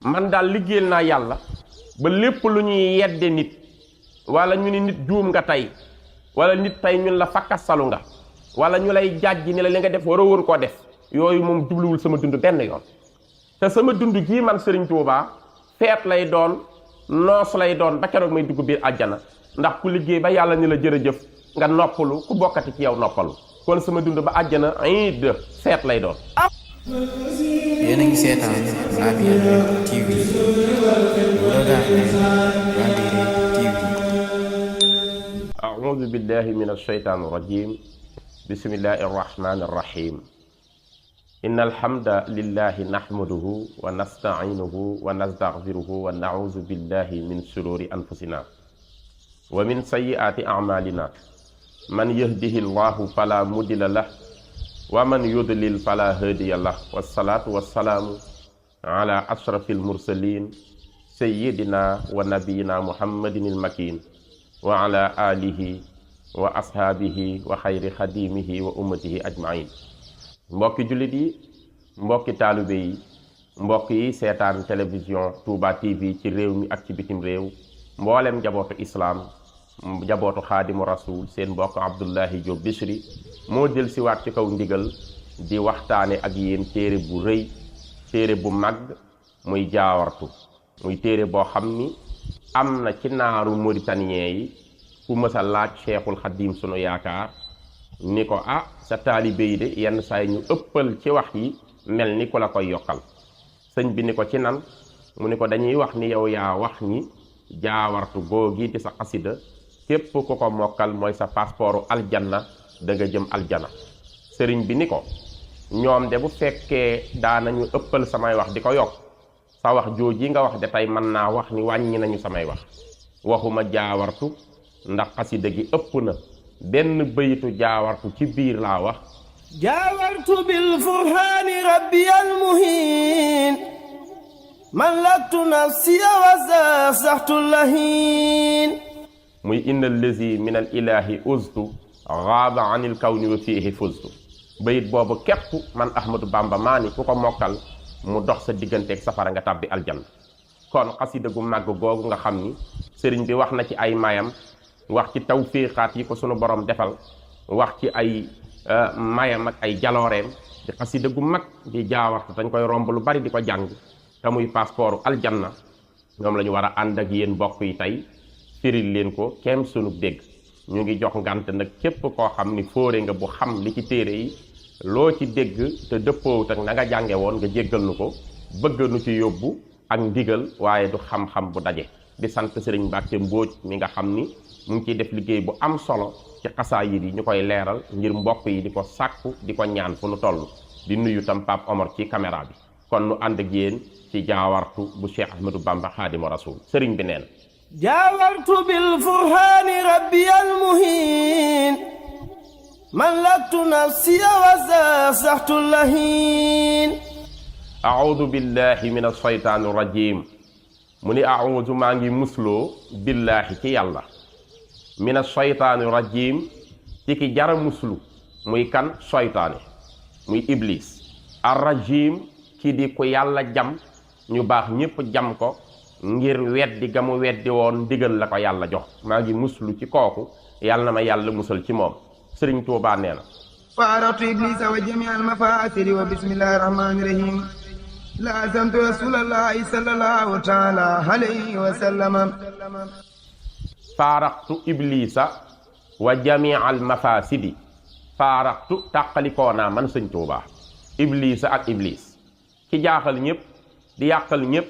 man daal liggéeyal naa yàlla ba lépp lu ñuy yedde nit wala ñu ni nit juum nga tey wala nit tey ñun la fakkasalu nga wala ñu lay jàjji ni la li nga def waroo woon koo def yooyu moom jubluwul sama dund benn yoon te sama dund gii man Serigne Touba feet lay doon noos lay doon ba keroog may dugg biir àjjana ndax ku liggéey ba yàlla ni la jërëjëf nga noppalu ku bokkati ci yow noppalu kon sama dund ba àjjana iid feet lay doon. yéen a ngi seetaan Labiane TV a'uuzu billahi min ash-shaytaani rajiim bismillahi rahmaani rahiim inna alhamda lillahi nahmaduhu wa nasta'iinuhu wa nastaghfiruhu wa na'uuzu billahi min shururi anfusina wa min sayyi'aati a'maalina man yahdihi llahu fala mudilla lahu wa man yudlil fala hadiya lahu wassalaatu wassalaamu ala ashrafil mursaliin sayyidina wa nabiyina muhammadin al-makiin wa ala alihi wa ashaabihi wa xayri xadimihi wa ummatihi ajmain mbokki jullit yi mbokki taalibe yi mbokk yi seetaan télévision Touba TV ci réew mi ak ci bitim réew mboolem njabootu islaam njabootu xaadimu rasul seen mbokk Abdullahi Diop Bichri moo jël si waat ci kaw ndigal di waxtaane ak yéen téere bu rëy téere bu mag muy jaawartu muy téere boo xam ni am na ci naaru mauritanien yi ku mës a laaj Cheikhul Xadim sunu yaakaar ni ko sa taalibe yi de yenn saa yi ñu ëppal ci wax yi mel ni ku la koy yokkal sëñ bi ni ko ci nan mu ni ko dañuy wax ni yow yaa wax ni jaawartu googi di sa xasida képp ku ko mokkal mooy sa passeportu aljanna da nga jëm aljana sëriñ bi ni ko ñoom de bu fekkee daanañu ëppal samay wax di ko yokk sa wax jooji nga wax de tey mën naa wax ni wàññi nañu samay wax waxuma jaawartu ndax xasida gi ëpp na benn bëyitu jaawartu ci biir laa wax jaawartu bil furhaani rabbiyal muhiin malaktu nafsiya wa saxtu lahiin muy innal lazi min al ilahi uztu gaaba anil kawni wa fiihi fuztu bayit boobu képp man Ahmadou Bamba maa ni ku ko mokkal mu dox sa digganteeg safara nga tàbbi aljanna kon xasida gu màgg googu nga xam ni sëriñ bi wax na ci ay mayam wax ci tawfiixaat yi ko sunu borom defal wax ci ay mayam ak ay jalooreem di xasida gu mag di jaawartu dañ koy romb lu bari di ko jàng te muy passeportu aljanna ñoom la ñu war a ànd ak yéen mbokk yi tey firil leen ko kem sunu dégg ñu ngi jox ngant nag képp koo xam ni fóore nga bu xam li ci téere yi loo ci dégg te dëppoowut ak na nga jànge woon nga jéggal nu ko bëgg nu ci yóbbu ak ndigal waaye du xam-xam bu daje di sant Sëriñ Mbàkke Mbóoj mi nga xam ni mu ngi ciy def liggéey bu am solo ci xasaayid yi ñu koy leeral ngir mbokk yi di ko sàkku di ko ñaan fu nu toll di nuyu tam Pape Omar ci caméra bi kon nu ànd ak yéen ci jaawartu bu Cheikh Ahmadou Bamba Xaadimu Rasuul sëriñ bi neen jaawartu bil furhaani rabbiyal muhiin malaktu nafsiya wa saxtu lahiin a'uudu billahi min ashaytaani rajiim mu ni a'uudu maa ngi musloo billaahi ci yàlla min ashaytaani rajiim ci ki jara muslu muy kan soytaane muy iblis ar rajiim ki di ko yàlla jam ñu baax ñépp jam ko ngir weddi ga mu weddi woon ndigal la ko yàlla jox maa ngi muslu ci kooku yàlla na ma yàlla musal ci moom sëriñ Tuubaa nee na faaratu iblisa wa jami al mafasidi wa bismillahi rahmani rahim laazamtu rasulallahi sallallahu taala alayhi wa sallam faaraqtu iblisa wa jami al mafasidi faaraqtu tàqalikoonaa man sëñ Tuubaa iblisa ak iblis ki jaaxal ñépp di yàqal ñépp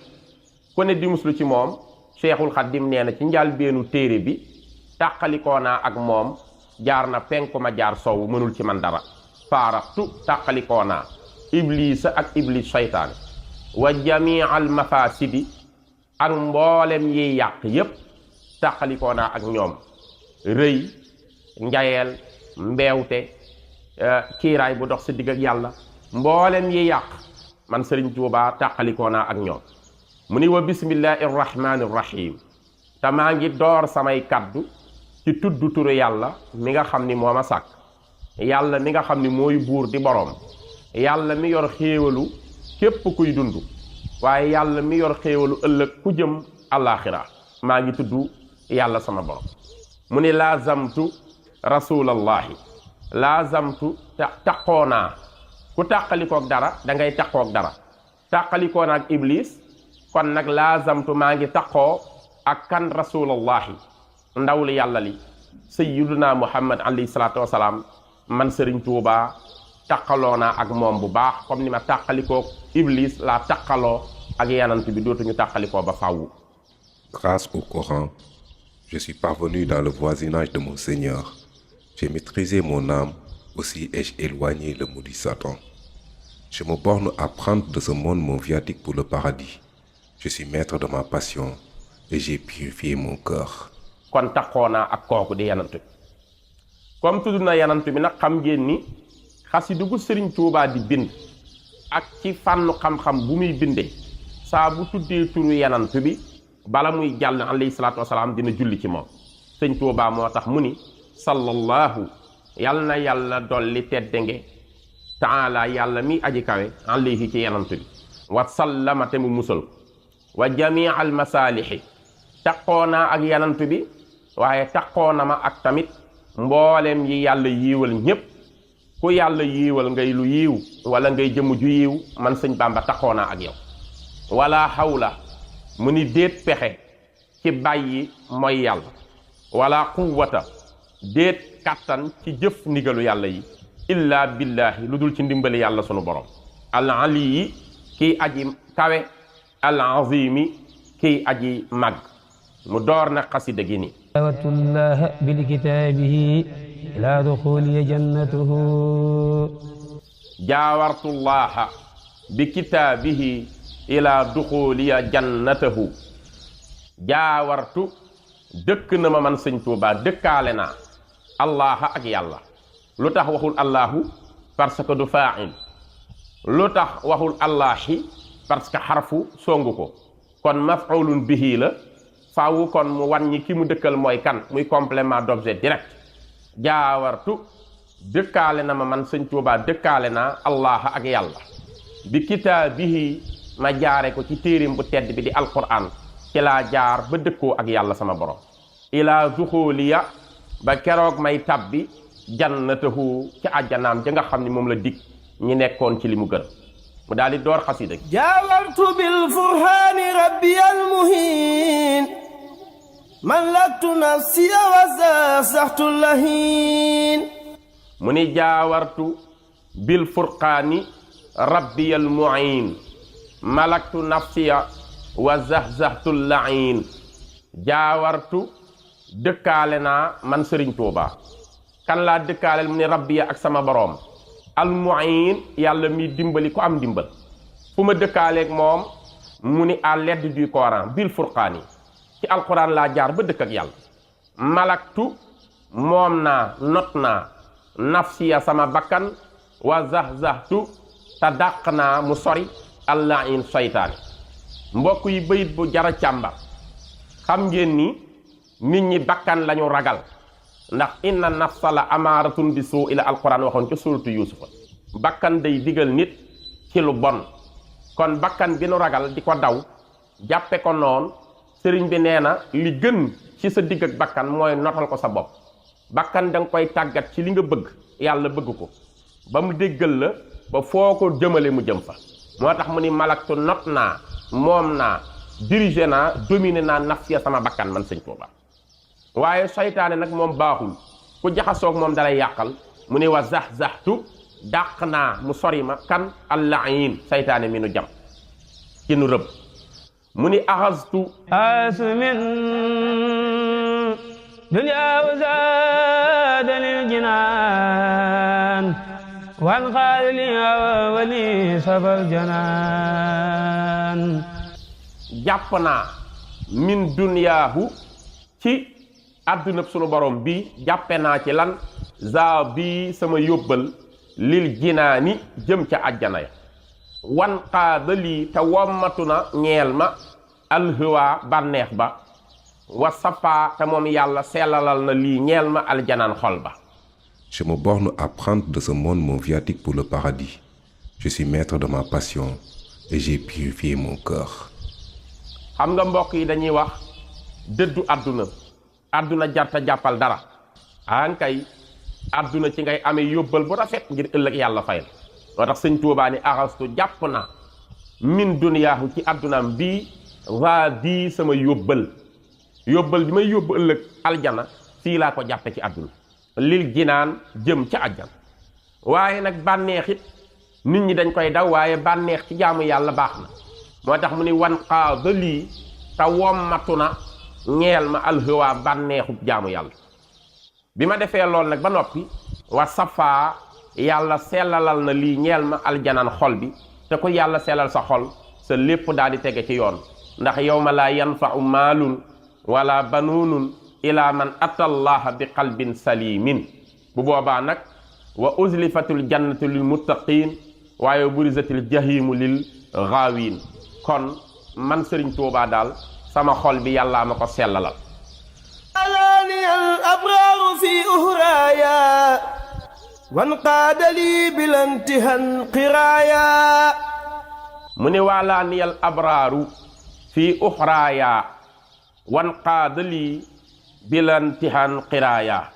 ku ne di muslu ci moom Cheikhul Xadim nee na ci njàlbeenu téere bi tàqalikoonaa ak moom jaar na penku ma jaar sowu mënul ci man dara faaraqtu tàqalikoonaa iblisa ak iblis seytaane wa jamii al mafasidi ak mboolem yiy yàq yépp tàqalikoonaa ak ñoom rëy njayeel mbeewte kiiraay bu dox sa digg ak yàlla mboolem yiy yàq man Sëriñ Tuubaa tàqalikoonaa ak ñoom mu ni wa bismillahi rahmaani rahim te maa ngi door samay kaddu ci tudd turu yàlla mi nga xam ni moo ma sàkk yàlla mi nga xam ni mooy buur di boroom yàlla mi yor xéewalu képp kuy dund waaye yàlla mi yor xéewalu ëllëg ku jëm àllaaxira maa ngi tudd yàlla sama borom mu ni laazamtu rasulallahi laazamtu taqoonaa ku tàqalikoog dara da ngay taqoog dara tàqalikoo naag iblis kon nag laazamtu maa ngi taqoo ak kan rasulallahi ndaw li yàlla li sayyiduna muhammad alayhi salaatu wasalaam man sëriñ Tuubaa taqaloo naa ak moom bu baax comme ni ma tàqalikoo iblis laa taqaloo ak yanant bi dootuñu tàqalikoo ba fàwwu. Grâce au Coran, je suis parvenu dans le voisinage de mon Seigneur. J'ai maîtrisé mon âme, aussi ai-je éloigné le maudit Satan. Je me borne à prendre de ce monde mon viatique pour le paradis. Je suis maître de ma passion et j'ai purifié mon cœur. kon taqoo naa ak kooku di yanant bi comme tudd na yanant bi nag xam ngeen ni xasida gu sëriñ Tuubaa di bind ak ci fànnu xam-xam bu muy bindee saa bu tuddee turu yanant bi bala muy jàll alayhi salaatu wasalaam dina julli ci moom sëriñ Tuubaa moo tax mu ni sallallahu yal na yàlla dolli teddenge taala yàlla mi aji kawe alayhi ci yanant bi wa sallama te mu musal wa jamii al masaalixi taqoo naa ak yanant bi waaye taqoo na ma ak tamit mboolem yi yàlla yiiwal ñépp ku yàlla yiiwal ngay lu yiiw wala ngay jëmm ju yiiw man sëñ Bàmba taqoo naa ak yow wala xawla mu ni déet pexe ci bàyyi mooy yàlla wala quwwata déet kàttan ci jëf ndigalu yàlla yi illa billaahi lu dul ci ndimbali yàlla sunu borom al ali yi kiy aji kawe al azimi kiy aji mag mu door na xasida gi ni dawatullaha bilkitaabihi ila duxuli jannatuhu jaawartullaha bi kitaabihi ila duxuliya jannatahu jaawartu dëkk na ma man sëñ Tuubaa dëkkaale naa allaha ak yàlla lu tax waxul allahu parce que du faa'il lu tax waxul allahi parce que xarfu songu ko kon maf'ulun bihi la faawu kon mu wàññi ki mu dëkkal mooy kan muy complément d'objet direct jaawartu dëkkaale na ma man sëñ Tuubaa dëkkaale naa allah ak yàlla bi kitaabihi ma jaare ko ci téerim bu tedd bi di alquran ci laa jaar ba dëkkoo ak yàlla sama borom ilaa duxuliya ba keroog may tabbi jannatahu ci àjjanaam ja nga xam ni moom la dig ñi nekkoon ci li mu gën mu daal di door xasida gi jaawartu bil furhaani rabbi al muhin malaktu nafsiya wa saxtu lahin mu ni jaawartu bil furqaani rabbi al muin malaktu nafsiya wa zahzahtu lain jaawartu dëkkaale naa man sëriñ Tuubaa kan laa dëkkaaleel mu ne rabbiya ak sama boroom al muin yàlla mi dimbali ko am dimbal fu ma dëkkaaleeg moom mu ni à l'aide du Coran bil furqaani ci alquran laa jaar ba dëkk ak yàlla malaktu moom naa not naa nafsiya sama bakkan wa zahzahtu te dàq naa mu sori allahin saytaani mbokk yi bayit bu jara càmbar xam ngeen ni nit ñi bakkan lañu ragal ndax inna nafsa la amaaratun bi suu ila alquran waxoon ca suuratu yuusufa bakkan day digal nit ci lu bon kon bakkan bi nu ragal di ko daw jàppe ko noonu sëriñ bi nee na li gën ci sa digg ak bakkan mooy notal ko sa bopp bakkan da nga koy tàggat ci li nga bëgg yàlla bëgg ko ba mu déggal la ba foo ko jëmale mu jëm fa moo tax mu ni malaktu not naa moom naa dirigé naa dominé naa nafsiya sama bakkan man sëñ Tuubaa waaye saytaane nag moom baaxul ku jaxasoog moom dalay yàqal mu ne wa zahzahtu dàq naa mu sori ma kan allahin saytaane mi nu jam ci nu rëbb mu ni axastu asmin dunya wa zaadalil jinaan wan xaali wali sabal janaan jàpp naa min dunyaahu ci àdduna sunu borom bi jàppe naa ci lan za bi sama yóbbal lil jinaani jëm ca àjjana ya wan qaadalii te wommatu na ñeel ma alhëwa bànneex ba wa safa te moom yàlla sellalal na lii ñeel ma aljanaan xol ba. Je me borne à prendre de ce monde mon viatique pour le paradis. Je suis maître de ma passion et j'ai purifié mon cœur. xam nga mbokk yi dañuy wax dëddu àdduna jarta jàppal dara ankay àdduna ci ngay amee yóbbal bu rafet ngir ëllëg yàlla fayal moo tax sëñ Tuubaa ni axastu jàpp na min duniyaahu ci àddunaam bii waa di sama yóbbal bi may yóbbu ëllëg aljana fii laa ko jàppe ci àdduna lil jinaan jëm ca àjjana waaye nag bànneexit nit ñi dañ koy daw waaye bànneex ci jaamu yàlla baax na moo tax mu ni wan qaada lii te wommatu na ñeel ma alhawaa bànneexub jaamu yàlla bi ma defee lool nag ba noppi wa safaa yàlla sellalal na lii ñeel ma aljanaan xol bi te ko yàlla sellal sa xol sa lépp daal di tege ci yoon ndax yawma laa yanfa'u maalun wala banuunun ila man atallaha bi qalbin salimin bu boobaa nag wa uzlifatul jannatu lil muttaqin waaye burizatil jahimu lil ghaawin kon man Sëriñ Tuubaa daal sama xol bi yàllaa ma ko sellalal alani al abraaru fi uhraaya wan qaada lii bilantihan qiraaya mu ni waalaani al abraaru fi uhraaya wan qaada lii bilantihan qiraaya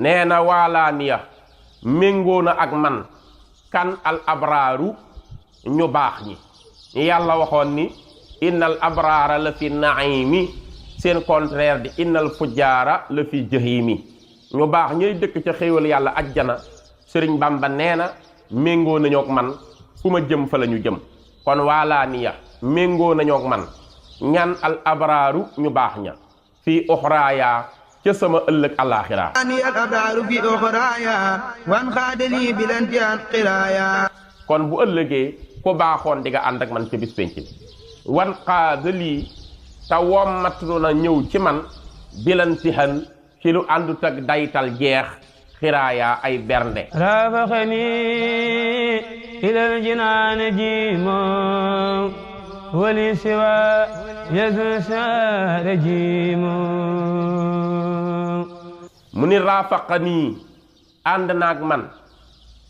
nee na waalaaniya méngoo na ak man kan al abraaru ñu baax ñi yàlla waxoon ni innal abraara la fi naimi seen contraire di innal fujjaara la fi jahimi ñu baax ñooy dëkk ca xéewal yàlla ajjana sëriñ Bamba nee na méngoo nañoo ak man fu ma jëm fa la ñu jëm kon waalaaniya méngoo nañoo ak man ñan al abraaru ñu baax ña fii uxraaya ca sama ëllëg alaaxira ani al abraaru fi uxraaya wan xaadali bilantihan qiraaya kon bu ëllëgee ku baaxoon di nga ànd ak man ca bis penc bi wan xaadali te wommatu na ñëw ci man bilantihan ci lu àndut ak daytal jeex xiraaya ay bernde raafaxani ilal jinaan jiimo wali siwa yesu saare jiimo mu ni raafaqani ànd naag man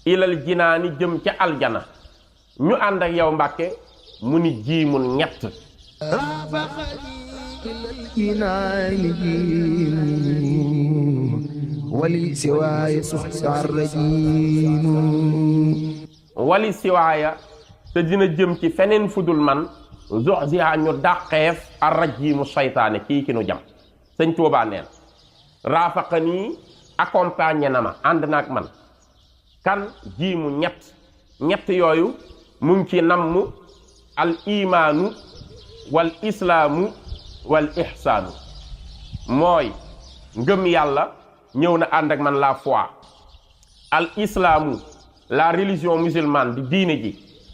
ilal jinaani jëm ca aljana ñu ànd ak yow Mbàkke mu ni jiimul ñett raafaqani ilal jinaani jiimo wali siwaaya suxsaar jiimo wali siwaaya te dina jëm ci feneen fudul man zoxziha ñu dàqeef ar rajimu saytaane kii ki nu jam sëñ Tuubaa neen raafaqani accompagné na ma ànd naag man kan jiimu ñett yooyu mu ngi ci namm al imaanu wal islaamu wal ihsaanu mooy ngëm yàlla ñëw na ànd ak man la foi al islaamu la religion musulmane di diine ji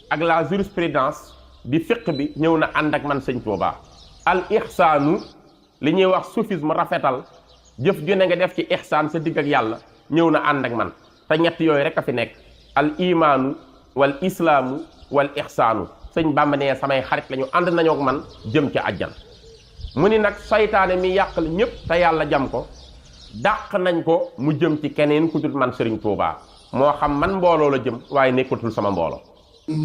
ak la jurisprudence di fiqh bi ñëw na ànd ak man sëñ Tuubaa al ihsaanu li ñuy wax soufisme rafetal jëf ju ne nga def ci ihsaan sa digg ak yàlla ñëw na ànd ak man te ñett yooyu rek a fi nekk al imaanu wal islaamu wal ihsaanu sëñ Bàmba nee samay xarit lañu ànd nañoo ak man jëm ci àjjan mu ni nag saytaane mi yàqal ñépp te yàlla jam ko dàq nañ ko mu jëm ci keneen ku dul man Sëriñ Tuubaa moo xam man mbooloo la jëm waaye nekkatul sama mbooloo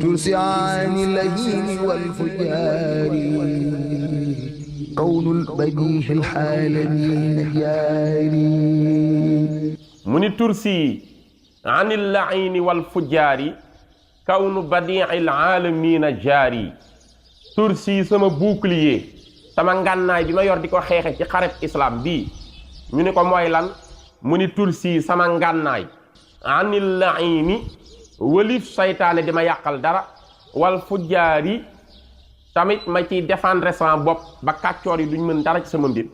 tursiani lahini wal fujaari kawnul badiixi alxaalamiin jaari mu ni tursi anil laini wal fujaari kawnu badiixil aalamiina jaari tursi sama bouclier sama ngànnaay bi ma yor di ko xeexe ci xareb islam bii ñu ni ko mooy lan mu ni tursi sama ngànnaay anil laini walif saytaane di ma yàqal dara wal fujaari tamit ma ciy défendre sama bopp ba kàccoor yi duñ mën dara ci sama mbir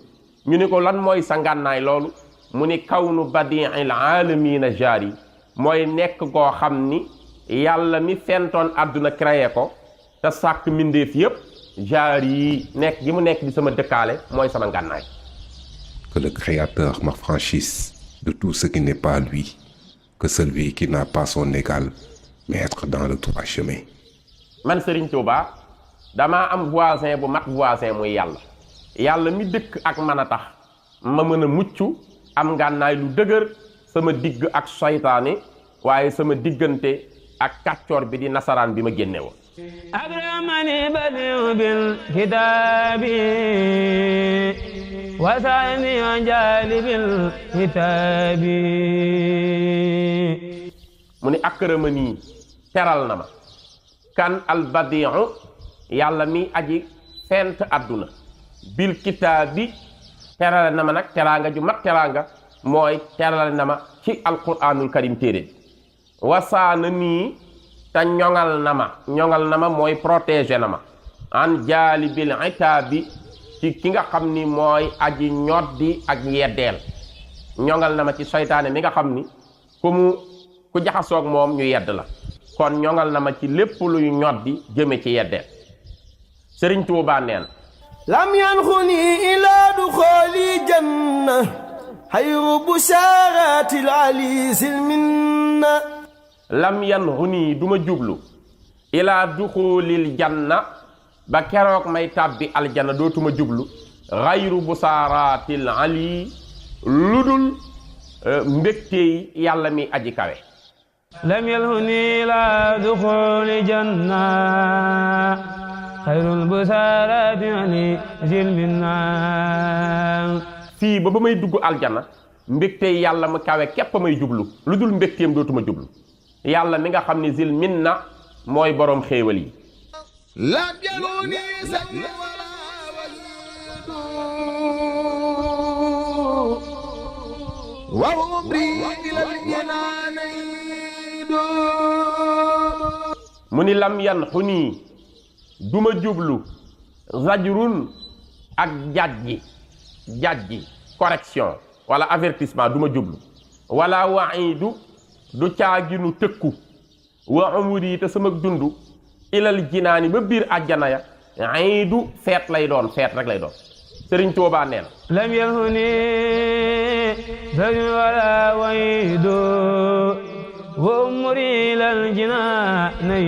ñu ni ko lan mooy sa ngànnaay loolu mu ni kawnu badiixil aalamiina jaari mooy nekk koo xam ni yàlla mi fentoon àdduna créé ko te sàkk mbindeef yépp jaar yi nekk gi mu nekk di sama dëkkaale mooy sama ngànnaay. Que le Créateur m'affranchisse de tout ce qui n'est pas lui, que celui qui n'a pas son égal m'être dans le droit chemin. man Serigne Touba damaa am voisin bu mat voisin muy yàlla mi dëkk ak man a tax ma mën a mucc am ngànnaay lu dëgër sama digg ak saytaane waaye sama diggante ak kàccoor bi di nasaraan bi ma génne woon أكرمني بديع بالكتاب وسعني وجالب الكتاب mu ni akramani teral na ma kan albadiu yàlla mi aji fent àdduna bil kitaabi teral na ma nag teraanga ju mat teraanga mooy teral na ma ci alquranul karim téere wasaana nii te ñoŋal na ma mooy protéger na ma an jaalibil itaabi ci ki nga xam ni mooy aji ñoddi ak yeddeel ñoŋal na ma ci seytaane mi nga xam ni ku jaxasoog moom ñu yedd la kon ñoŋal na ma ci lépp luy ñoddi jëme ci yeddeel Sëriñ Tuubaa neen lam yanxuni ila duxooli janna xayru bushaaratil aliisil minna lam yanxuni duma jublu ila duxoolil janna ba keroog may tàbbi aljanna dootuma jublu xayru bushaaratil ali ludul mbégteey yàlla mi aji kawe لم يلهني إلى دخول جنة خير البشارات يعني زل منا fii ba may dugg aljana mbégte yàlla mu kawe képp may jublu lu dul mbégteem dootuma jublu yàlla mi nga xam ne zil minna mooy boroom xéewal yi lam yaluni wa umri ila al-jinaan mu ni lam yan xunii duma jublu zajrun ak jajji correction wala avertissement duma jublu wala wa'idu du caaginu tëkku wa umri te sama dundu ilal jinaani ba biir àjjana ya aidu feet lay doon feet rek lay doon Sëriñ Tuubaa neen lam yanhuni zajrun wala wa'idu wa umri ilal jinaani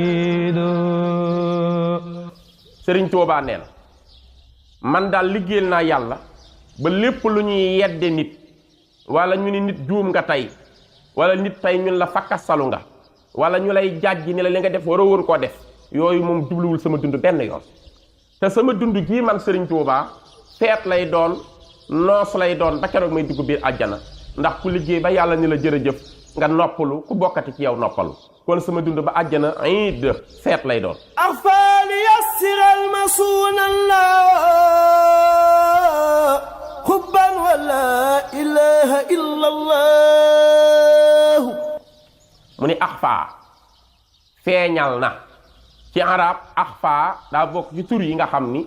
Sëriñ Tuubaa neen man daal liggéeyal naa yàlla ba lépp lu ñuy yedde nit wala ñu ni nit juum nga tey wala nit tey ñun la fakkasalu nga wala ñu lay jàjji ni la li nga def waroo woon koo def yooyu moom jubluwul sama dund benn yoon te sama dund gii man Sëriñ Tuubaa feet lay doon noos lay doon ba keroog may dugg biir àjjana ndax ku liggéey ba yàlla ni la jërëjëf nga noppalu ku bokkati ci yow noppalu kon sama dund ba àjjana iid feet lay doon axfaali yassiral masuunan la xubban wala ilaha illa allah mu ni axfaa feeñal na ci arab axfaa daa bokk ci tur yi nga xam ni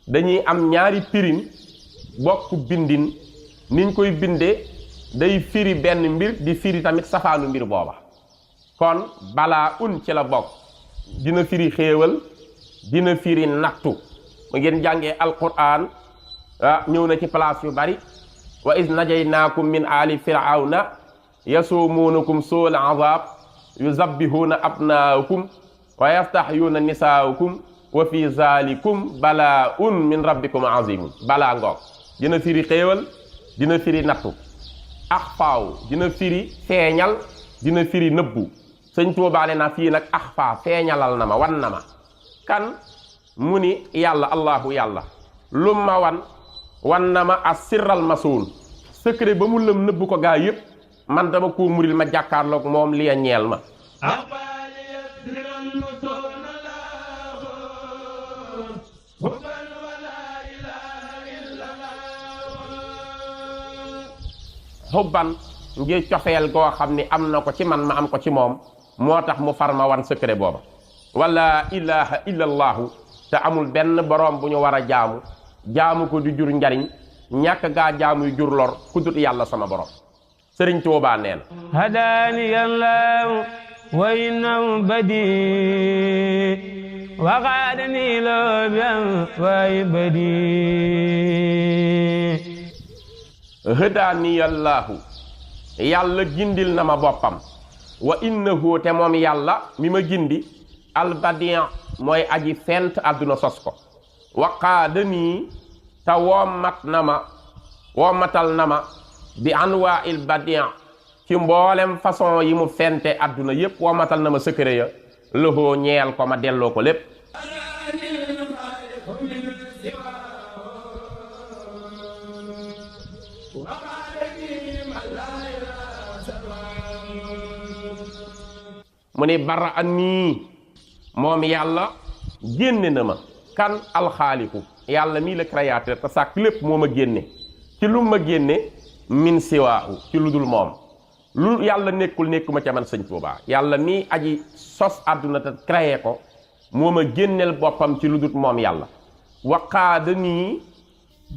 dañuy am ñaari pirin bokk bindin niñ koy bindee day firi benn mbir di firi tamit safaanu mbir booba kon balaa ci la bokk dina firi xéewal dina firi nattu mu ngeen jàngee alquran ñëw na ci place yu bari wa iz najaynaakum min aali firawna yasumuunakum suul azab yuzabbihuuna abnaakum wa yastahyuuna nisaakum wa fi zalikum balaa min rabbikum azimun balaa ngoog dina firi xéewal dina firi nattu axfaaw dina firi feeñal dina firi nëbbu Sëñ Tuubaa ne na fii nag axfaa feeñalal na ma wan na ma kan mu ni yàlla allahu yàlla lu ma wan na ma as sirral masuun secret ba mu lëm nëbbu ko gaa yépp man dama koo muril ma jàkkaarloog moom li a ñeel ma xubban ngir cofeel goo xam ni am na ko ci man ma am ko ci moom moo tax mu far ma wan secret booba wala ilaha illa allahu te amul benn boroom bu ñu war a jaamu ko di jur njariñ ñàkk gaa jaamuy jur lor ku dut yàlla sama borom Sëriñ Tuubaa neen hadaani yallaahu wa innahu badi wa qaadani loo biam way badi hadaani yallaahu yàlla gindil na ma boppam wa innahu te moom yàlla mi ma gindi albadian mooy aji fent àdduna sos ko waqaadanii te woomatal na ma bi anwaa il badian ci mboolem façon yi mu fente àdduna yépp woomatal na ma secret ya loxoo ñeel ko ma delloo ko lépp. mu ne bara an nii moom yàlla génne na ma kan alxaaliku yàlla mii la créateur te sàkk lépp moo ma génne ci lu ma génne min siwaahu ci lu dul moom lu yàlla nekkuma ca man sëñ Tuubaa yàlla mii aji sos àdduna te créé ko moo ma génneel boppam ci lu dul moom yàlla waqaada nii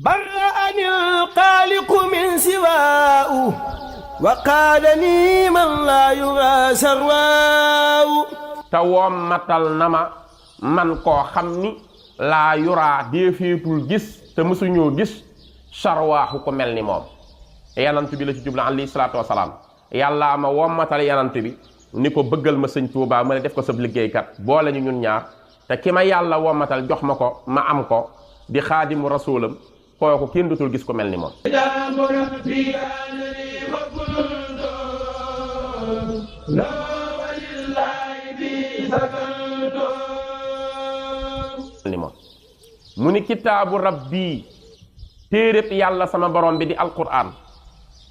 bara anil xaaliqu min siwaahu waqaadani man laa yura sarwaahu te woom matal na ma man koo xam ni laa yuraa déefeetul gis te mësuñoo gis sarwaahu ko mel ni moom yanant bi la ci jubla alayhi salaatu wasalaam yàlla ma woom matal yanant bi ni ko bëggal ma sëñ Tuubaa ma ne def ko sab liggéeykat boole ñu ñun ñaar te ki ma yàlla woom matal jox ma ko ma am ko di xaadimu rasuulam kooku kenn dutul gis ko mel ni moom mu ni kitaabu rabbi téeréb yàlla sama borom bi di alquran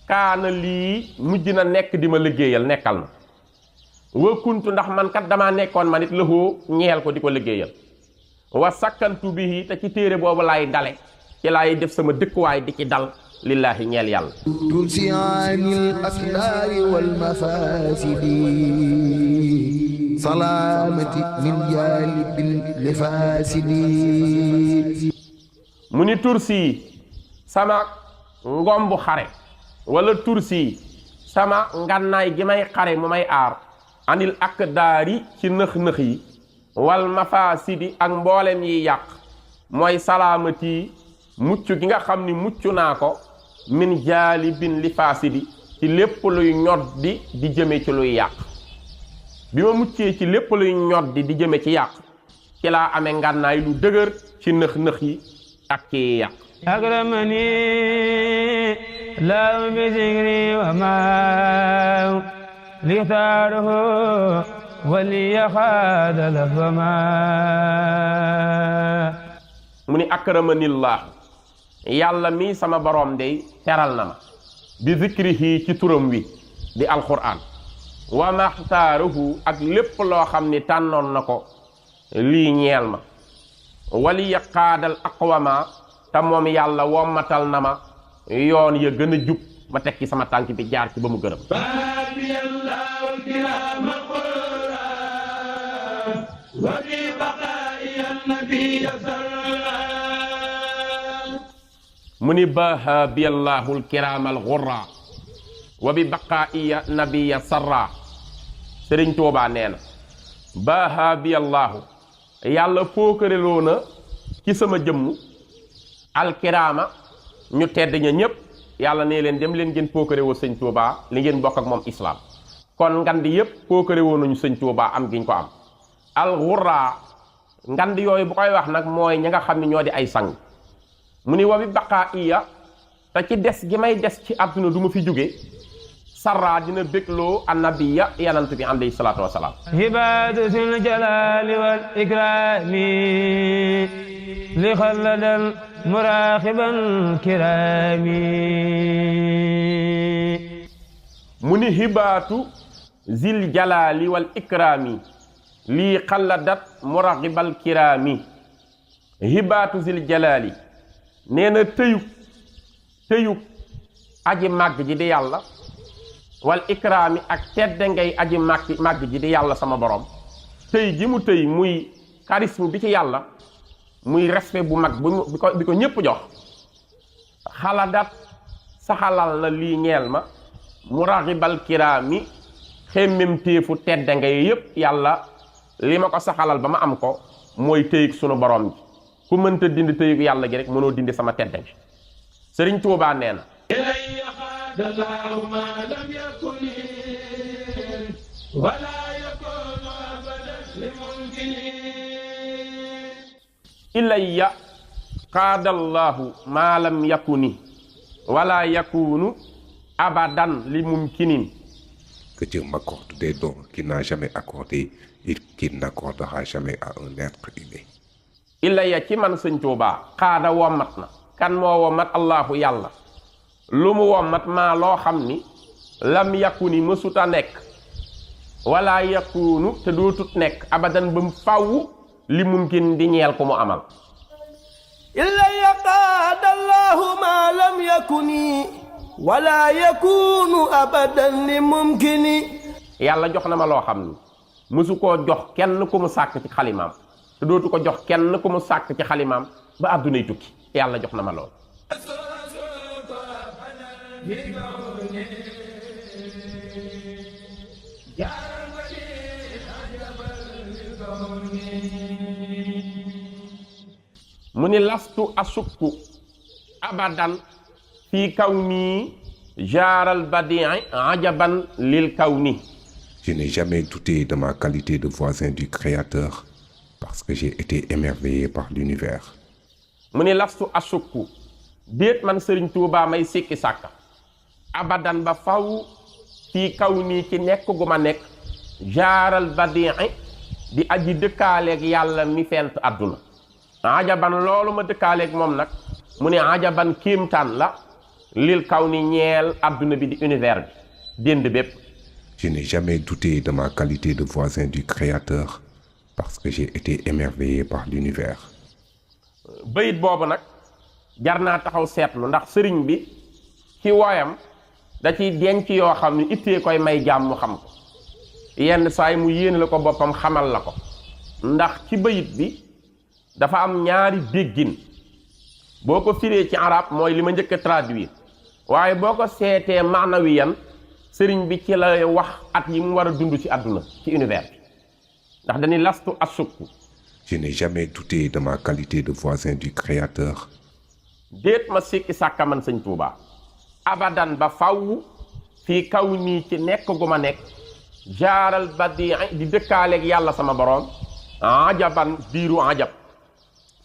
kaana lii mujj na nekk di ma liggéeyal nekkal na wa kuntu ndax man kat damaa nekkoon ma nit lëxoo ñeel ko di ko liggéeyal wa sakkantu bihi te ci téere boobu laay dale ci laay def sama dëkkuwaay di ci dal lillaahi ñeel yàlla tulsi anil aslaari wal mafaasidi salaamati min jaalibin li faasidi mu ni tursi sama ngombu xare wala tursi sama ngannaay gi may xare mu may aar anil akdaari ci nëx-nëx yi wal mafaasidi ak mboolem yi yàq mooy salaamati mucc gi nga xam ni mucc naa ko min jaalibin li faasidi ci lépp luy ñoddi di jëme ci luy yàq bi ma muccee ci lépp luy ñoddi di jëme ci yàq ci laa amee ngànnaay lu dëgër ci nëx-nëx yi ak ci yàq akramani laahu bi zikri wa maaw lixtaaruhu waliya xaadala fa maa mu ni akramanillaahu yàlla mii sama borom dey teral na ma bi zikrihi ci turam wi di alquran wa maxtaaruhu ak lépp loo xam ni tànnoon na ko lii ñeel ma wali yaqaadal aqwama te moom yàlla wommatal na ma yoon ya gën a jub ma tekki sama tànk bi jaar ci ba mu gërëm mu ni baha biyallahu alkiraama alxurra wa bi baqaaiya nabiya sarra sëriñ Tuubaa nee na baha biyallahu yàlla fookareloo na ci sama jëmm alkiraama ñu tedd ña ñépp yàlla nee leen dem leen ngeen fookarewoo sëñ Tuubaa li ngeen bokk ak moom islaam kon ngandi yépp fookarewoo nañu sëñ Tuubaa am giñ ko am alxurra ngandi yooyu bu koy wax nag mooy ñi nga xam ne ñoo di ay sang mu ni wa bi baqaa iya te ci des gi may des ci àdduna du ma fi jóge sarra dina bégloo annabiya yanant bi alayhi salaatu wasalaam hibaatu sil jalaali wal ikraami li xalladan muraaxiban kiraami mu ni hibaatu zil jalaali wal ikraami lii xalladat muraaxibal kiraami hibaatu zil jalaali nee na tëyug aji màgg ji di yàlla wal ikraami ak tedde ngay aji màgg ji di yàlla sama borom tëy ji mu tëy muy charisme bi ci yàlla muy respect bu mag bi ko ñépp jox xaladat saxalal na lii ñeel ma muraxibal kiraami xemmem téefu tedde ngay yépp yàlla li ma ko saxalal ba ma am ko mooy tëyig sunu borom ji ku mënta dindi tëyug yàlla gi rek mënoo dindi sama tedde gi sëriñ Tuubaa nee na ilayya qaadallahu maa lam yakuni wala yakunu abadan li mumkinin Que Dieu m'accorde des dons qu'il n'a jamais accordés et qu'il n'accordera jamais à un être humain. illa ya ci man sëñ Tuubaa xaada wommat na kan moo wommat allahu yàlla lu mu wommat maa loo xam ni lam yakuni mësuta nekk wala yakunu te dootut nekk abadan ba mu fàww li mumkin di ñeel ko mu amal illa yaqaada allahu ma lam yakuni wala yakunu abadan li mumkini yàlla jox na ma loo xam ni mësu koo jox kenn ku mu sàkk ci xalimaam te dootu ko jox kenn ku mu sàkk ci xalimaam ba àddunay tukki yàlla jox na ma lool mu ni lastu asukku abadan fii kawni jaaral badii ajaban lil kawni. Je n'ai jamais douté de ma qualité de voisin du Créateur parce que j'ai été émerveillé par l'univers. mu ni lastu asukku déet man Sëriñ Tuubaa may sikki sàkka abadan ba faw fii kawni ci nekk gu ma nekk jaaral badii di aji dëkkaaleeg yàlla mi fent àdduna ajaban loolu ma dëkkaaleeg moom nag mu ne ajaban kéemtaan la lil kaw ni ñeel àdduna bi di univers bi dénd bépp. Je n'ai jamais douté de ma qualité de voisin du Créateur parce que j'ai été émerveillé par l'univers. bayit boobu nag jar naa taxaw seetlu ndax sëriñ bi ci woyam da ciy denc yoo xam ne ittee koy may jàmm mu xam ko yenn saa yi mu yéene la ko boppam xamal la ko ndax ci bayit bi dafa am ñaari déggin boo ko firee ci arab mooy li ma njëkk a traduire waaye boo ko seetee maanawiyan sëriñ bi ci la wax at yi mu war a dund ci àdduna ci univers bi ndax dañuy lastu asukku. Je n'ai jamais douté de ma qualité de voisin du Créateur. déet ma sikki sàkka man sëñ Tuubaa abadan ba faw fii kaw nii ci nekk gu ma nekk jaaral badii di dëkkaaleeg yàlla sama boroom ajaban diiru ajab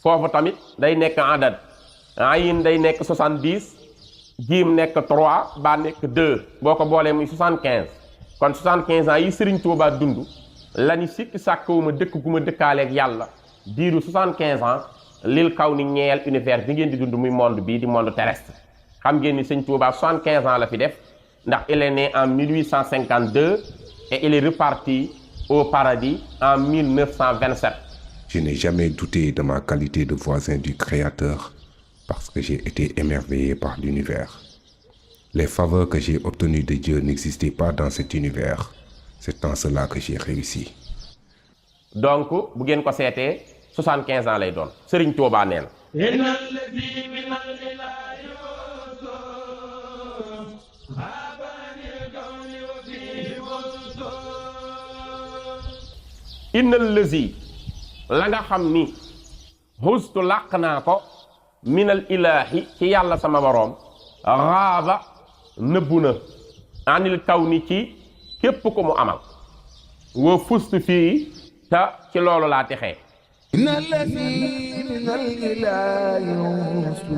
foofu tamit day nekk adad ayin day nekk 70 jiim nekk 3 ba nekk 2 boo ko boolee muy 75 kon 75 ans yi Sëriñ Tuubaa dund la ni sikki sàkkawuma dëkk gu ma dëkkaaleeg yàlla diiru 75 ans lil kaw ni ñeel univers bi ngeen di dund muy monde bii di monde terrestre xam ngeen ni Sëñ Tuubaa 75 ans la fi def ndax il est né en 1852 et il est reparti au paradis en 1927. Je n'ai jamais douté de ma qualité de voisin du Créateur parce que j'ai été émerveillé par l'univers. Les faveurs que j'ai obtenues de Dieu n'existaient pas dans cet univers. C'est en cela que j'ai réussi. donc bu ngeen ko seetee 75 ans lay doon Sëriñ Tuubaa nee na innal lazi la nga xam ni hustu làq naa ko minal ilaahi ci yàlla sama boroom raaba nëbbu na anil kaw ni ci képp ko mu amal wa fustu fii te ci loolu laa texee inna allazi minal ilaahi hustu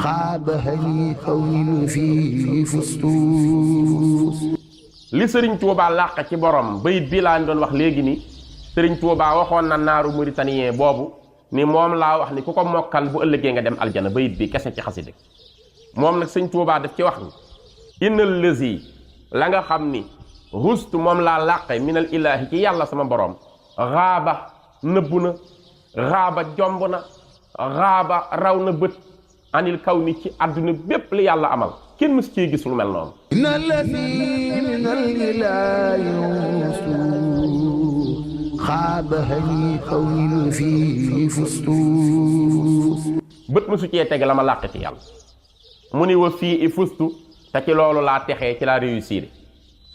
xaaba hani xawnin fii fustu li Sëriñ Tuubaa làq ci borom bayit bii laa doon wax léegi ni Sëriñ Tuubaa waxoon na naaru mauritanien boobu ni moom laa wax ni ku ko mokkal bu ëllëgee nga dem aljana bayit bi kese ci xasida moom nag Sëriñ Tuubaa daf ci wax ni innal lazi la nga xam ni hustu moom laa làqe minal ilaahi ci yàlla sama borom raaba nëbbu na raaba jomb na raaba raw na bët anil kaw ni ci àdduna bépp li yàlla amal kenn mës cee gis lu mel noonu inna allazi minal ilaahi hustu xaaba hani xawnin fii fustu bët mësu cee teg la ma làq ci yàlla mu ni wa fii i fustu te ci loolu laa texee ci laa réussir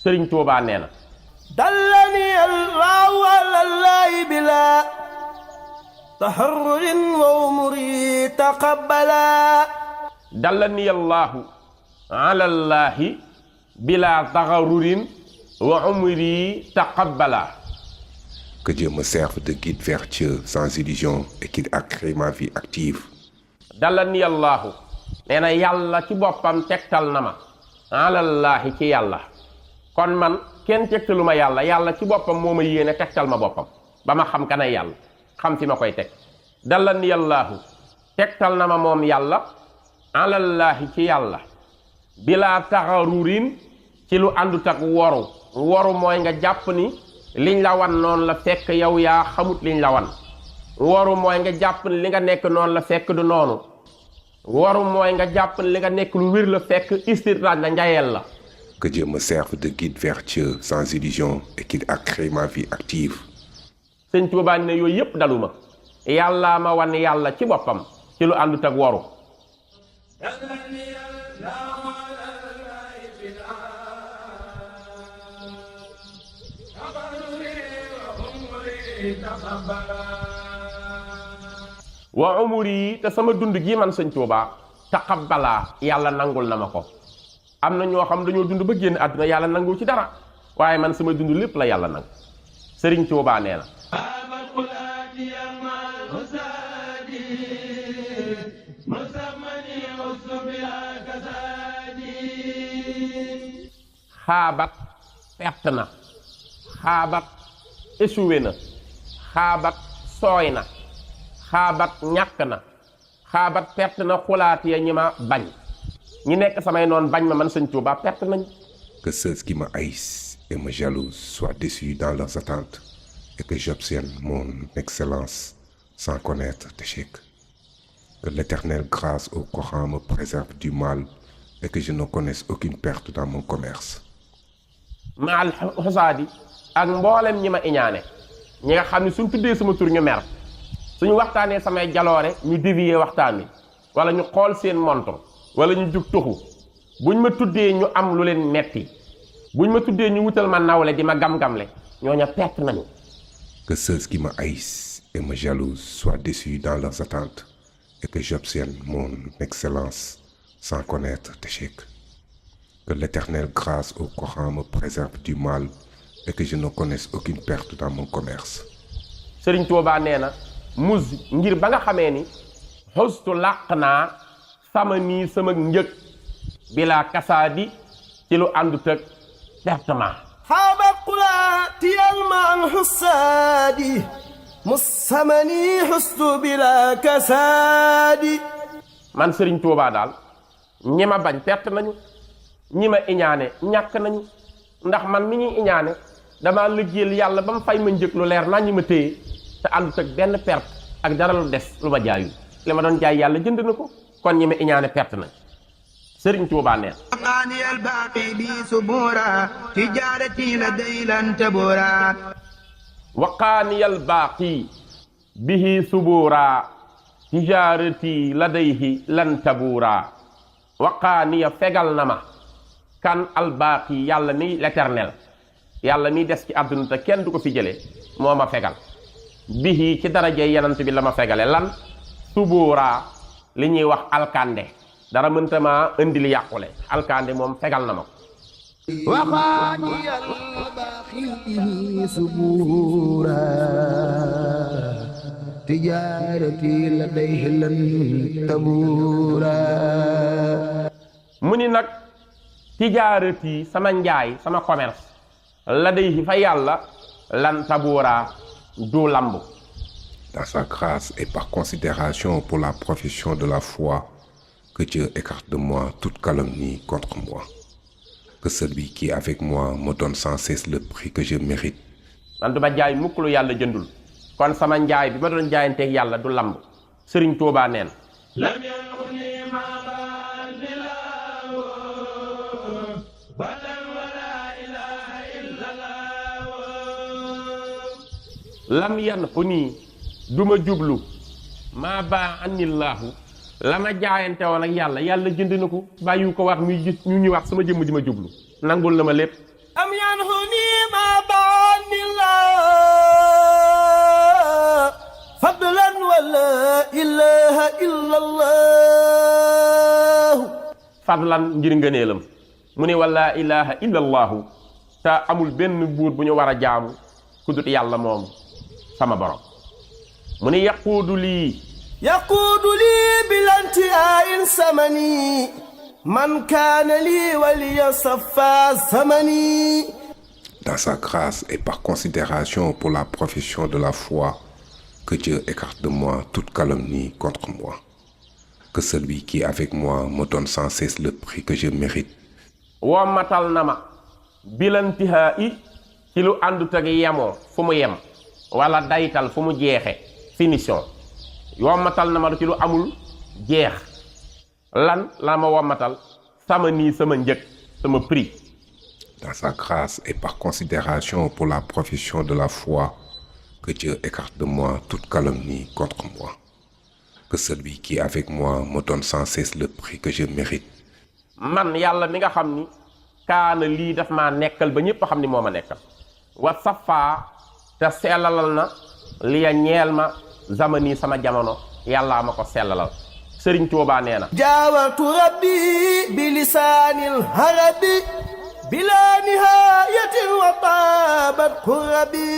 Sëriñ Tuubaa nee na dallani allahu alallahi bila taharrurin wa umri taqabbala dallani allahu alallahi bila taharrurin wa umri taqabbala. Que Dieu me serve de guide vers Dieu sans illusion et qu'il accrée ma vie active. dallani allahu nee na yàlla ci boppam tegtal na ma alallahi ci yàlla kon man kenn tegtalu ma yàlla yàlla ci boppam moo ma yéene tegtal ma boppam ba ma xam kanay yàlla xam fi ma koy teg dallani yàllaahu tegtal na ma moom yàlla alallaahi ci yàlla bilaa taxarurin ci lu àndut ak woru mooy nga jàpp ni liñ la wan noonu la fekk yow yaa xamut liñ la wan woru mooy nga jàpp ni li nga nekk noonu la fekk du noonu woru mooy nga jàpp ni li nga nekk lu wér la fekk istidraaj la njayeel la. Que Dieu me serve de guide vertueux sans illusion et qu'il a créé ma vie active. Sëñ Tuubaa ne yooyu yépp daluma yàllaa ma wan yàlla ci boppam ci lu àndut ak woru. wa umuri te sama dund gi man Sëñ Tuubaa taqabbala yàlla nangul na ma ko. am na ñoo xam dañoo dund ba génn àdduna yàlla nangu ci dara waaye man sama dund lépp la yàlla nangu. Sëriñ Tuubaa nee na xaabat perte na xaabat échoué na xaabat sooy na xaabat ñàkk na xaabat perte na xulaat ya ñi ma bañ ñi nekk samay noon bañ ma man Sëñ Tuubaa perte nañ. Que ceux qui me haïssent et me jalousent soient déçus dans leurs attentes et que j'obtienne mon excellence sans connaître d'échec. Que l'éternelle grâce au Coran me préserve du mal et que je ne connaisse aucune perte dans mon commerce. maal xosaadi ak mboolem ñi ma iñaane ñi nga xam ne suñ tuddee sama tur ñu mer suñu waxtaanee samay jaloore ñu dévier waxtaan wi wala ñu xool seen montre wala ñu jug tuxu buñ ma tuddee ñu am lu leen metti buñ ma tuddee ñu wutal ma nawle di ma gam-gamle ñooña perte nañu. Que ceux qui me haïssent et me jalousent soient déçus dans leurs attentes et que j'obtienne mon excellence sans connaître d'échec. Que l'éternelle grâce au Coran me préserve du mal et que je ne connaisse aucune perte dans mon commerce. Sëriñ Tuubaa nee na mus ngir ba nga xamee ni xustu làq naa sama nii sama njëg bilaa kasaadi ci lu àndut ak pertement. xaabat qulaatiyal maan xussaadi musamani xustu bilaa kasaadi. man Sëriñ Tuubaa daal ñi ma bañ perte nañu ñi ma iñaane ñàkk nañu ndax man mi ñuy iñaane dama liggéeyal yàlla ba mu fay ma njëg lu leer naa ñi ma téye te àndut ak benn perte ak dara lu des lu ma jaayu li ma doon jaay yàlla jënd na ko kon ñi ma iñaane perte nañ. Sëriñ Tuubaa nee waqaani albaaqi bi subura tijaarati laday lan tabura. waqaani albaaqi bihi subura tijaarati ladayhi lan tabura. waqaaniya fegal na ma kan albaaqi yàlla mi l'éternel yàlla mi des ci àdduna te kenn du ko fi jëlee moo ma fegal bihi ci daraje yenant bi la ma fegale lan subuuraa li ñuy wax alkande dara mënta maa indil yàqule alkande moom fegal na ma ko. waqaani albaaqi bihi subuura tijaarati ladayhi lan tabuura. mu ni nag tijaarati sama njaay sama commerce ladayhi fa yàlla lan tabuura du lamb. Dans sa grâce et par considération pour la profession de la foi, que Dieu écarte de moi toute calomnie contre moi. Que celui qui est avec moi me donne sans cesse le prix que je mérite. man du ma jaay mukk lu yàlla jëndul kon sama njaay bi ma doon jaayanteeg yàlla du lamb. Sëriñ Tuubaa neen lam yan xu nii duma jublu maa baa anillaahu la ma jaayante woon ak yàlla yàlla jënd na ko bàyyi ko wax muy gis ñu ñëwaat sama jëmm ji ma jublu nangul na ma lépp. am yan xu nii maa baa anillaahu fadlan wala ilaha illallah. fadlan ngir ngëneelam mu ne wala ilaha illallahu te amul benn buur bu ñu war a jaamu ku dut yàlla moom sama borom mu ne yaquudu lii bilanti ayin samani من كان لي ولي صفا زمني. Dans sa grâce et par considération pour la profession de la foi, que Dieu écarte de moi toute calomnie contre moi. Que celui qui est avec moi me donne sans cesse le prix que je mérite. wommatal na ma bilantihaa i ci lu àndut ak yemoo fu mu yem wala daytal fu mu jeexe finition wommatal na ma ci lu amul jeex lan la ma wommatal sama nii sama njëg sama prix. Dans sa grâce et par considération pour la profession de la foi, que Dieu écarte de moi toute calomnie contre moi. Que celui qui est avec moi me donne sans cesse le prix que je mérite. Man yàlla mi nga xam ni kaana lii daf maa nekkal ba ñëpp xam ni moo ma nekkal wa safaa te sellalal na li ya ñeel ma zamani sama jamono yàllaa ma ko sellalal. Sëriñ Tuubaa nee na jaawartu rabbi bi lisaanil harabi bila nihayatin wa taabat kurabi.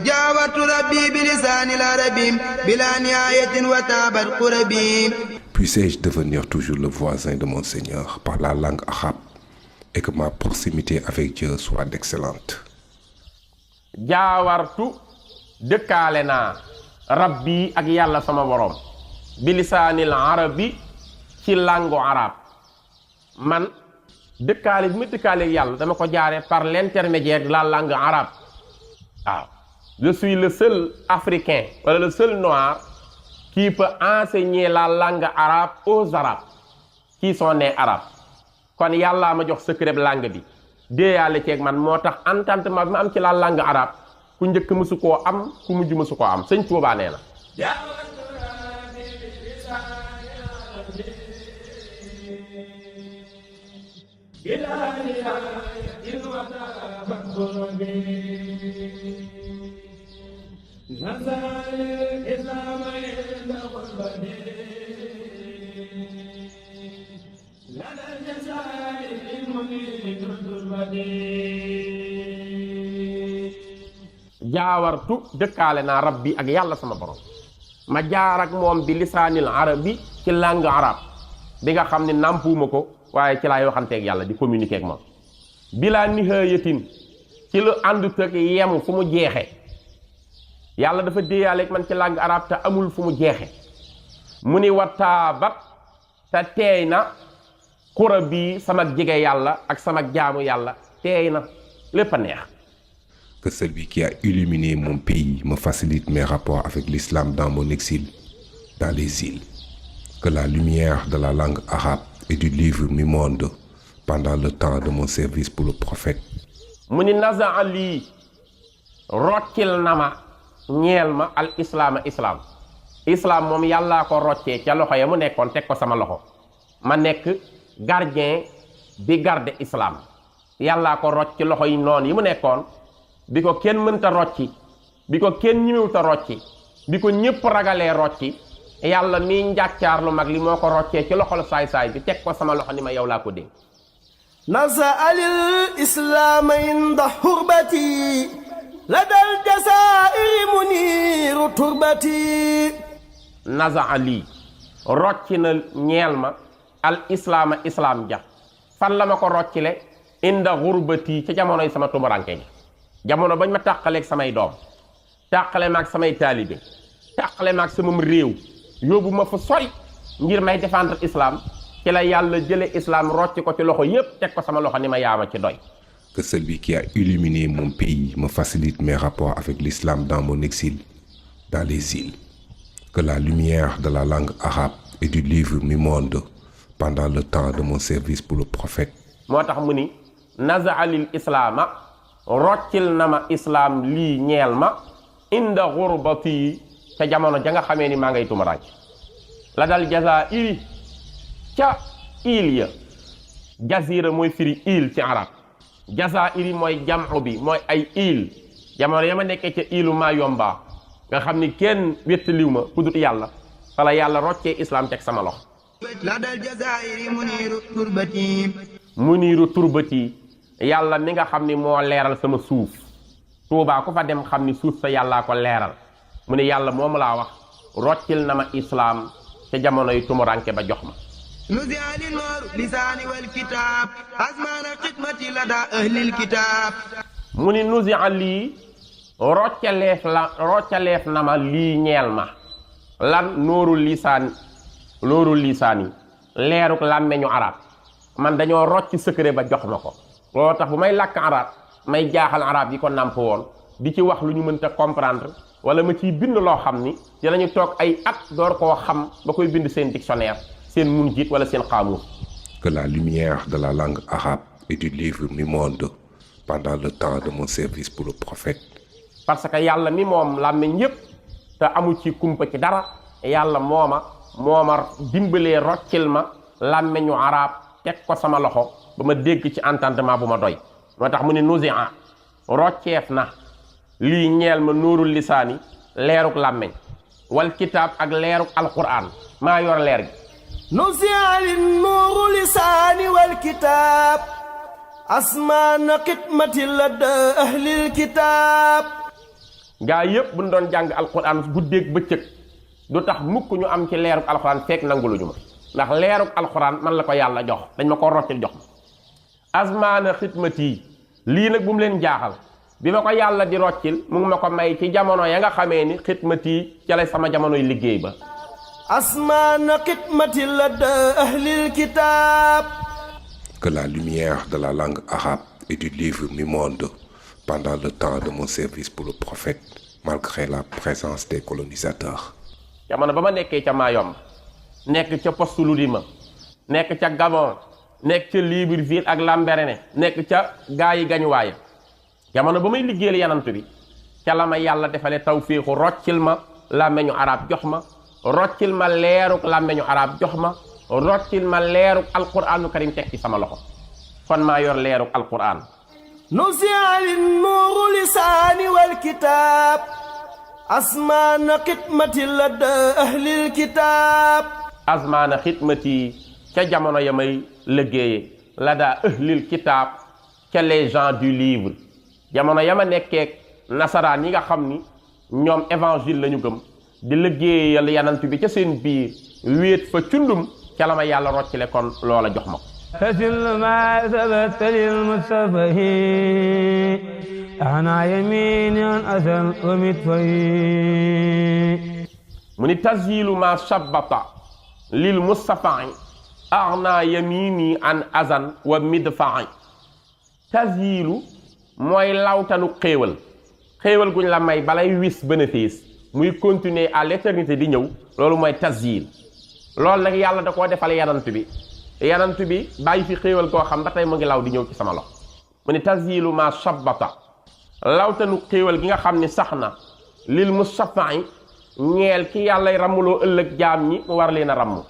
جاوت ربي بلسان العربي بلا نهاية وتابت قربي. Puissais-je devenir toujours le voisin de mon Seigneur par la langue arabe et que ma proximité avec Dieu soit excellente. jaawartu dëkkaale naa rabbi ak yàlla sama borom bilisaanil arabi ci langue arabe man dëkkaale bi ma dëkkaale yàlla dama ko jaaree par l'intermédiaire de la langue arabe. waaw je suis le seul africain wala le seul noir qui peut enseigner la langue arabe aux arabes qui sont nés arabes. kon yàllaa ma jox secret langue bi déeyaale ceeg man moo tax entendement bi ma am ci la langue arabe ku njëkk mësu koo am ku mujj mësu koo am. Sëñ Tuubaa nee na jaawartu dëkkaale naa rabbi ak yàlla sama borom ma jaar ak moom bi lisaanil arabi ci langue arabe bi nga xam ne nàmpuuma ko waaye ci laay waxanteeg yàlla di communiquer ak moom bilaa nihayatin ci lu àndut ak yemu fu mu jeexe yàlla dafa déeyaaleeg man ci langue arabe te amul fu mu jeexe mu ni wataabat te teey na xura bi sama jege yàlla ak sama jaamu yàlla teey na lépp a neex. Que celui qui a illuminé mon pays me facilite mes rapports avec l'islam dans mon exil, dans les îles. Que la lumière de la langue arabe et du livre m'inonde pendant le temps de mon service pour le prophète. mu ni naza ali roccil na ma ñeel ma al islaama islam moom yàllaa ko roccee ca loxo ya mu nekkoon teg ko sama loxo ma nekk gardien bi garde islam yàllaa ko rocc ci loxo yi noonu yi mu nekkoon bi ko kenn mënta rocci bi ko kenn ñimiwta rocci bi ko ñépp ragalee rocci yàlla mi njàccaar lu mag li moo ko roccee ci loxol saay-saay bi teg ko sama loxo ni ma yow laa ko dénk. nasa alil islaam inda xurbati ladal jasairi muniru turbati. nasa ali rocci na ñeel ma al islaama islam ja fan la ma ko roccile inda xurbati ca jamonoy sama tumuranke ji jamono bañ ma tàqaleeg samay doom tàqale maag samay taalibe tàqale maag samam réew yóbbu ma fa sori ngir may défendre islam ci la yàlla jële islam rocc ko ci loxo yépp teg ko sama loxo ni ma yaama ci doy. Que celui qui a illuminé mon pays me facilite mes rapports avec l'islam dans mon exil, dans les îles. Que la lumière de la langue arabe et du livre m'inonde pendant le temps de mon service pour le prophète. moo tax mu ni nazaalil islaama roccil na ma islam lii ñeel ma inda xurbati ca jamono ja nga xamee ni maa ngay tumaraaj la dal jazairi ca île ya jazira mooy firi île ci arab jazairi mooy jamu bi mooy ay île jamono ya ma nekkee ca îlu Mayomba nga xam ni kenn wéttaliw ma ku dut yàlla fala yàlla roccee islam teg sama loxo la dal jazairi muniiru turbati yàlla mi nga xam ni moo leeral sama suuf Tuubaa ku fa dem xam ni suuf sa yàllaa ko leeral mu ne yàlla moomu laa wax roccil na ma islaam ca jamono yu tumuranke ba jox ma نزع للنور لسان والكتاب أزمان خدمتي لدى أهل الكتاب mu ni nusia lii roccaleef na ma lii ñeel ma lan nóorul lisaan yi leeruk làmmeñu arab man dañoo rocc secret ba jox ma ko loolu tax bu may làkk arab may jaaxal arab yi ko nàmp woon di ci wax lu ñu mënta comprendre wala ma ciy bind loo xam ni ci lañu toog ay at door koo xam ba koy bind seen dictionnaire seen munjit wala seen xaamuus. Que la lumière de la langue arabe et du livre m'inonde pendant le temps de mon service pour le prophète. parce que yàlla mi moom làmmiñ yépp te amu ci kumpa ci dara yàlla mooma dimbalee roccil ma làmmiñu arab teg ko sama loxo ba ma dégg ci entendement bu ma doy moo tax mu ne nusia rocceef na lii ñeel ma nóorul lisaani leeruk làmmiñ wal kitaab ak leeruk alquran maa yor leer gi نزع للنور لساني والكتاب أسمان قدمة لدى أهل الكتاب gaa yépp buñ doon jàng alquran guddeeg bëccëg du tax mukk ñu am ci leeruk alquran fekk nanguluñu ma ndax leeruk alquran man la ko yàlla jox dañ ma ko roccil jox ma asmaana xidmati lii nag bu mu leen jaaxal bi ma ko yàlla di roccil mu ngi ma ko may ci jamono ya nga xamee ni xidmati ca lay sama jamonoy liggéey ba أسمان قدمة لدى أهل الكتاب Que la lumière de la langue arabe et du livre m'inonde pendant le temps de mon service pour le prophète, malgré la présence des colonisateurs. jamono ba ma nekkee ca Mayombe nekk ca poste Lodima nekk ca Gabon nekk ca Libreville ak Lambaréné nekk ca gaa yi gañuwaaya jamono ba may liggéeyal yanant bi ca la ma yàlla defale tawfiixu roccil ma làmmeñu arab jox ma roccil ma leeruk làmmeñu arab jox ma roccil ma leeruk alquranu karim teg ci sama loxo kon maa yor leeruk alquran نزع للنور لساني والكتاب أسمان قدمة لدى أهل الكتاب asmaana xidmati ca jamono ya may liggéeye la daa ahlil kitaab ca les gens du livre jamono ya ma nekkeek nasaraan yi nga xam ni ñoom évangile la ñu gëm di liggéeyal yanant bi ca seen biir wéet fa cundum ca la ma yàlla roccile kon loola jox ma ko فسل ما ثبت للمصطفى أنا يمين أسل ومدفعي mu ni tasyilu ma shabbata lil mustafai arna yamini an azan wa midfai tasyilu mooy lawtanu xéewal guñ la may balay wis bénéfice muy continuer à l'éternité di ñëw loolu mooy tasyil loolu nag yàlla da koo defal yanant bi bàyyi fi xéewal koo xam ba tey mu ngi law di ñëw ci sama loxo mu ni tasyilu ma shabbata lawtanu xéewal gi nga xam ni sax na lil mustafai ñeel ki yàllay rammuloo ëllëg jaam ñi mu war leen a ramm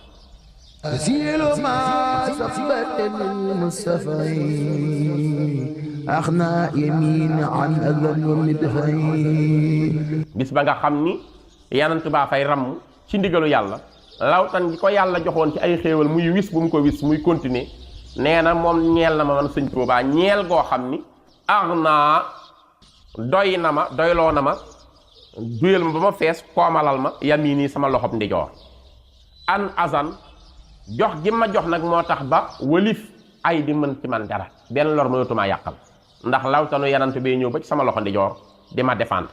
أسيل ما صفبت المصطفى أخنا يمين عن أذن ومدفعي bis ba nga xam ni yanant baa fay ramm ci ndigalu yàlla lawtan gi ko yàlla joxoon ci ay xéewal muy wis bu mu ko wis muy continuer nee na moom ñeel na ma man sëñ Tuubaa ñeel goo xam ni arna doy na ma doyloo na ma duyal ma ba ma fees koomalal ma yami nii sama loxob ndijoor an azan jox gi ma jox nag moo tax ba walif ay di mën ci man dara benn lor mënatumaa yàqal ndax lawtanu yanant bee ñëw ba ci sama loxo ndijoor di ma défendre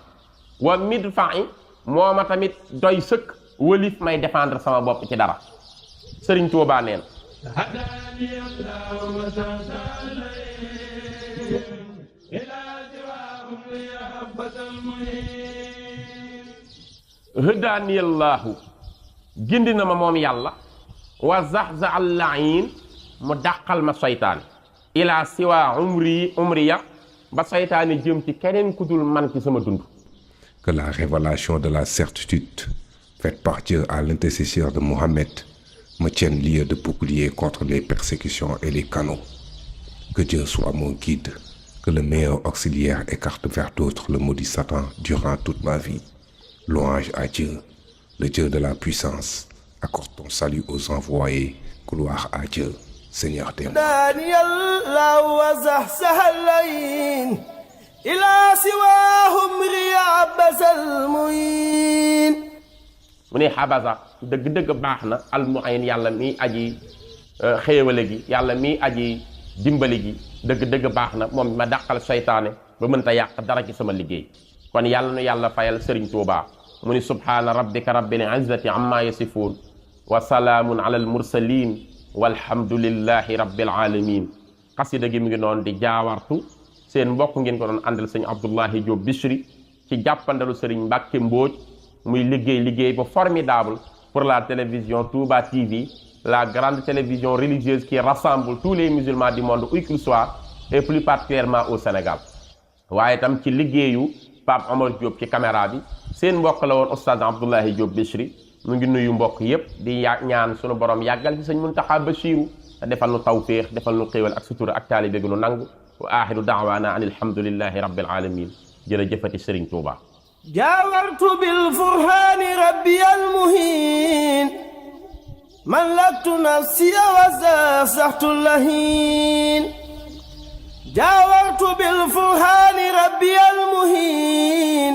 wa midfa'i moo ma tamit doy sëkk walif may défendre sama bopp ci dara sëriñ Tuubaa neen hëdaaniyallaahu gindi na ma moom yàlla wa zaxza al lain mu dàqal ma seytaane ila siwa umriya ba seytaane jëm ci keneen ku dul man ci sama dund. Que la révélation de la certitude faite par Dieu à l'intercesseur de Mohammed me tienne lieu de bouclier contre les persécutions et les canaux. Que Dieu soit mon guide, que le meilleur auxiliaire écarte vers d'autres le maudit Satan durant toute ma vie. Louange à Dieu, le Dieu de la puissance. Accorde ton salut aux envoyés. Gloire à Dieu, Seigneur des mondes. دانيال لا وزحزح اللين إلى سواهم غياب المين mu ne xabasa dëgg-dëgg baax na almuayin yàlla mi aji xéewale gi yàlla mi aji dimbali gi dëgg-dëgg baax na moom ma dàqal seytaane ba mënta yàq dara ci sama liggéey kon yàlla nu yàlla fayal Sëriñ Tuubaa mu ni subhaana rabbika rabbil izzati amma yasifuun wa salaamun ala al mursalin walhamdulillahi rabbil alamin xasida gi mi ngi noonu di jaawartu seen mbokk ngeen ko doon àndal sëñ Abdoulahi Diop Bichri ci jàppandalu sëriñ Mbàkke Mbóoj muy liggéey bu formidable pour la télévision Touba TV, la grande télévision religieuse qui rassemble tous les musulmans du monde où qu'ils soient et plus particulièrement au Sénégal. waaye tam ci liggéeyu Pape Omar Diop ci caméra bi seen mbokk la woon Oustaz Abdoulahi Diop Bichri mu ngi nuyu mbokk yépp di ñaan sunu borom yàggal ci sëñ Muntaxa Bachiru te defal nu tawféex defal nu xéewal ak sutura ak taalibe gu nu nangu wa axiru daawaana an alhamdulillahi rabbil alamin jërëjëfati Sëriñ Tuuba جاورت بالفرحان ربي المهين ملكت نفسي وزاسحت اللهين جاورت بالفرحان ربي المهين